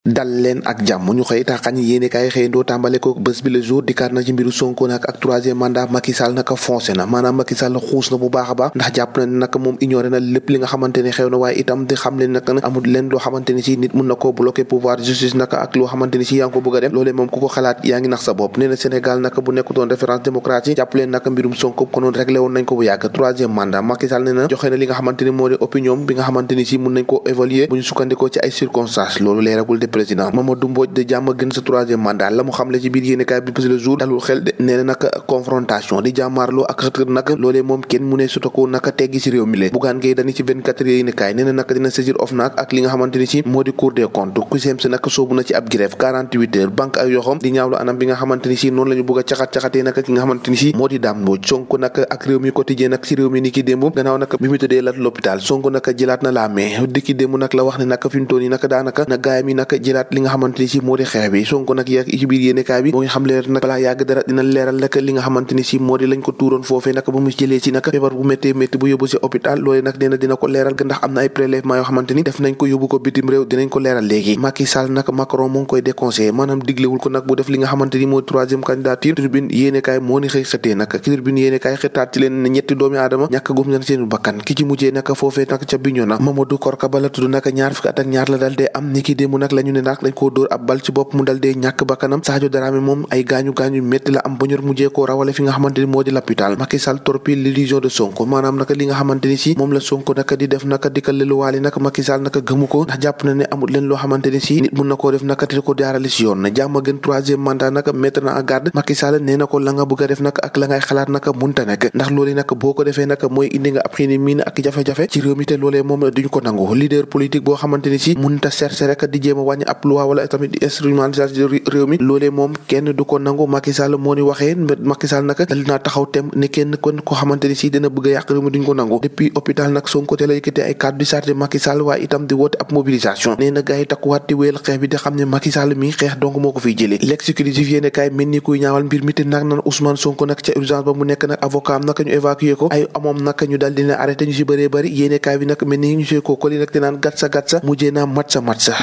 dal leen ak jàmm ñu xëy taxañ yéene kaay xëyandoo tàmbale ko bés bi le jour dikkaat na ci mbiru Sonko nag ak troisième mandat Macky Sall naka foncé na maanaam Macky Sall xuus na bu baax a baax ndax jàpp na ne nag moom ignoré na lépp li nga xamante ne xew na waaye itam di xam leen nag amul leen loo xamante ni si nit mun na koo bloqué pouvoir justice naka ak loo xamante ni si yaa ngi ko bëgg a dem loolee moom ku ko xalaat yaa ngi nax sa bopp nee na Sénégal naka bu nekkutoon référence démocratie jàpp leen naka mbirum Sonko konoon réglé woon nañ ko bu yàgg troisième mandat Macky Sall nee na joxe na li nga xamante ni moo di opinion bi nga xamante ni si mun nañ koo évaluer bu ñu sukkandikoo ci ay circonstances loolu leeragul de président Mamadou Mbodj de jàmm gën sa troisième mandat la mu xamle ci biir yéenekaay bi bés le jour dalul xel de nee na nag confrontation di jàmmaarloo ak xët nag loolee moom kenn mu ne suta ko naka teggi ci réew mi le Bougane Gueye Dany ci 24 heures yéenekaay nee na nag dina saisir OFNAC ak li nga xamante ni si moo di Cour des comptes ku seem si nag soobu na ci ab grève 48 heures banque ay yoxom di ñaawlu anam bi nga xamante ni si noonu la ñu bëgg a caxat-caxatee nag ki nga xamante ni si moo di Dame Mbodj Sonko nag ak réew mi quotidien nag ci réew mi ni ki démb gannaaw nag bi mu tëddee la l'hôpital Sonko nag jëlaat na la main di ki démb nag la wax ne nag fi mu toll nii nag daanaka na gaayam yi nag jëlaat li nga xamante ni si moo di xeex bi Sonko nag yàgg ci biir yéenekaay bi moo ngi xam leer nag balaa yàgg dara dina leeral nag li nga xamante ni si moo di lañ ko tuuroon foofee nag ba mu jëlee si nag feebar bu méttee métti bu yóbbu si hôpital loolee nag nee na dina ko leeral ga ndax am na ay prélèvement yoo xamante ni def nañ ko yóbbu ko bitim réew dinañ ko leeral léegi Macky Sall nag Macron moo ngi koy déconseillé maanaam diglewul ko nag bu def li nga xamante ni moo troisième candidature Tribune yéenekaay moo ni xëy xëtee nag Tribune yéenekaay xëtaat ci leen ne ñetti doomi aadama ñàkk gum na seen bakkan ki ci mujjee nag foofee nag ca Bignona Mamadou Korka Bala tudd nag ñaar fukki at ak ñaar la dal dee am ni ki démb nag la ñu ne nag dañ koo dóor ab bal ci bopp mu dal dee ñàkk bakkanam Sadio Dramé moom ay gaañu-gaañu métti la am ba ñor mujjee koo rawale fi nga xamante ni moo di l'hôpital Macky Sall torpille l'illusion de Sonko maanaam naka li nga xamante ni si moom la Sonko naka di def naka di ko leluwaale naka Macky Sall naka gëmu ko ndax jàpp na ne amul leen loo xamante ni si nit mun na koo def naka te ko jaarale si yoon na jàmm gën troisième mandat naka mettre na en garde Macky Sall nee na ko la nga bëgg a def naka ak la ngay xalaat naka munta nekk ndax loolu naka boo ko defee naka mooy indi nga ab xëy miin ak jafe-jafe ci réew mi te loolee moom duñ ko nangu leader politique boo xamante ni si munta chercher rek di jéem a wàññi ab loi wala tamit di instrumentalisation réew mi loolee moom kenn du ko nangu Macky Sall moo ni waxee Macky Sall naka dal dinaa taxaw tem ne kenn kon ko xamante ni si dina bëgg a yàq réew mi duñ ko nangu depuis hôpital nag Sonko te la yëkkatee ay kàddu di sarté Macky Sall waaye itam di woote ab mobilisation nee na gars yi takkuwaat di wéyal xeex bi di xam ne Macky Sall mi xeex donc moo ko fiy jëlee l'exclusif yéene kaay mel ni kuy ñaawal mbir mi te nag nan Ousmane Sonko nag ca urgence ba mu nekk nag avocat am naka ñu évacué ko ay amoom naka ñu dal dina arrêté ñu si bëree bëri yéene kaay bi nag mel ni ñu see ko koli nag te naan gatsa mujjee naa matsa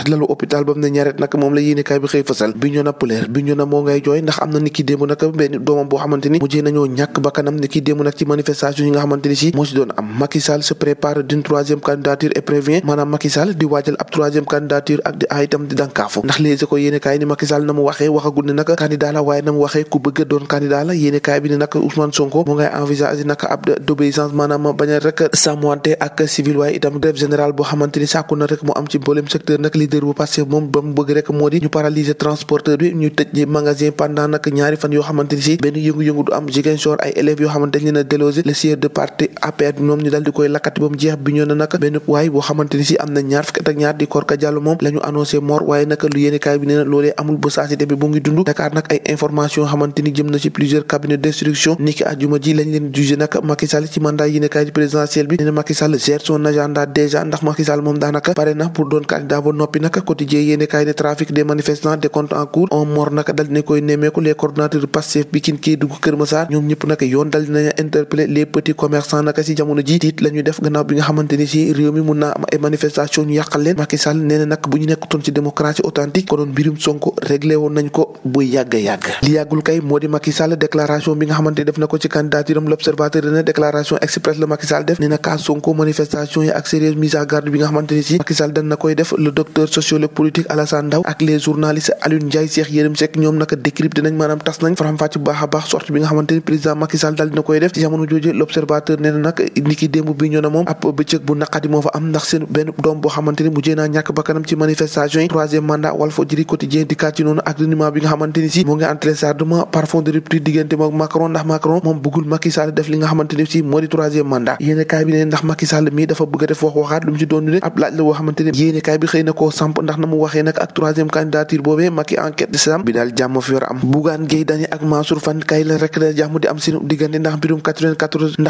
lalu hôpital ba mu ne ñaret nag moom la yéene kaay bi xëy fësal Bignona Pleur Bignona moo ngay jooy ndax am na ni ki démb nag benn doomam boo xamante ni mujjee nañoo ñàkk bakkanam ni ki démb nag ci manifestation yi nga xamante ni si moo si doon am Macky Sall se prépare d'une troisième candidature et prévient maanaam Macky Sall di waajal ab troisième candidature ak di itam di dankaafu ndax léegi ko yéene kaay ni Macky Sall na mu waxee waxagul ne nag candidat la waaye na mu waxee ku bëgg doon candidat la yéene kaay bi ne nag Ousmane Sonko moo ngay envisager nag ab d'obéissance maanaam bañ a rek sàmmante ak civil waaye itam grève générale boo xamante ni sàkku na rek mu am ci mboolem secteur nag leader bu Pastef moom ba mu bëgg rek moo di ñu paralyser transporteur bi ñu tëj magasin pendant nag ñaari fan yoo xamante ni si benn yëngu-yëngu du am Ziguinchor ay élèves yoo xamante ni leen a délogé le siège de parti APR bi ñoom ñu dal di koy lakkati ba mu jeex bi ñoo na nag benn waay boo xamante ni si am na ñaar fukki at ak ñaar di Korka Diallo moom la ñu annoncé mort waaye nag lu yéene kaay bi nee na loolee amul ba saasité bi bu ngi dund Dakar nag ay information xamante ni jëm na ci plusieurs cabinets d'instruction ni ki àjjuma ji lañ leen jugé nag Macky Sall ci mandat yéene kaay présidentiel bi nee na Macky Sall gère son agenda déjà ndax Macky Sall moom daanaka pare na pour doon candidat ba noppi nag quotidien yéene kaay ne trafic des manifestants des comptes en cours on mort nag dal dina koy nemmeeku les coordonnateurs Pastef Pikine Kédougou Kër Massar ñoom ñëpp nag yoon dal dinañ interpeller les petits commerçants nag si jamono ji tiit la ñu def gannaaw bi nga xamante ni si réew mi mun naa am ay manifestation ñu yàqal leen Macky Sall nee na nag bu ñu nekkutoon ci démocratie authentique konoon mbirum Sonko réglé woon nañ ko bu yàgg li yàggul kay moo di Macky Sall déclaration bi nga xamante ni def na ko ci candidature am l'observateur ne déclaration express la Macky Sall def nee na cas Sonko manifestation yi ak sérieuse mise à garde bi nga xamante ni si Macky Sall dan na koy def le docteur sociologue politique Alassane Ndao ak les journalistes Alioune Ndiaye Cheikh Yérim Seck ñoom naka décrypté nañ maanaam tas nañ faram-fàcc bu baax a baax sorte bi nga xamante ni président Macky Sall dal dina koy def ci jamono jooju l'observateur nee na nag ni ki démb bi ñoo na moom ab bëccëg bu naqadi moo fa am ndax seen benn doom boo xamante ni mujjee naa ñàkk bakkanam ci manifestation yi troisième mandat Walfadjri quotidien dikkaat ci noonu ak reniement bi nga xamante ni si moo ngi en téléchargement par fond de rupture diggante moom Macron ndax Macron moom bëggul Macky Sall def li nga xamante ni si moo di troisième mandat yéene kaay bi ne ndax Macky Sall mii dafa bëgg a def waxaat lu mu ci doon ne ab laaj la boo xamante ni yéene kaay bi xëy na koo samp ndax na mu waxee nag ak troisième candidature boobee Macky enquête de sam bi daal jàmm fi war am Bougane Gueye Dany ak Mansour Faye kay la rek la jàmm di am seen diggante ndax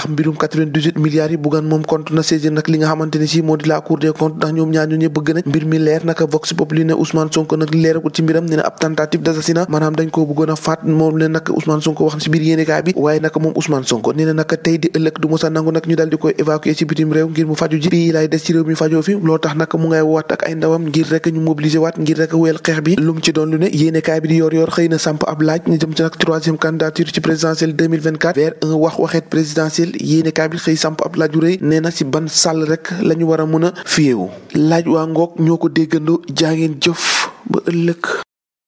mbirum 98 milliards yi Bougane moom compte na saisir nag li nga xamante ni si moo di la Cour des comptes ndax ñoom ñaar ñoo bëgg nañ mbir mi leer naka Vox Populi ne Ousmane Sonko nag leeragul ci mbiram ne na ab tentative d'assassinat maanaam dañ koo bëggoon a faat moom leen nag Ousmane Sonko wax ci biir yéenekaay bi waaye nag moom Ousmane Sonko nee na nag tey di ëllëg du mos a nangu nag ñu dal di koy évacuer ci bitim réew ngir mu faju ji bii lay des ci réew mi fajoo fi loo tax nag mu ngay waat ak ay ndawam ngir rek ñu mobiliser mobiliser waat ngir rek wéyal xeex bi lu mu ci doon lu ne yéenekaay bi di yor xëy na samp ab laaj ñu jëm ci nag troisième candidature ci présidentielle 2024 vers un waxeet présidentielle yéenekaay bi xëy samp ab laaj yu rëy nee na ci ban sàll rek la ñu war a mën a fiyewu laaj waa ngoog ñoo ko déggandoo jaa ngeen jëf ba ëllëg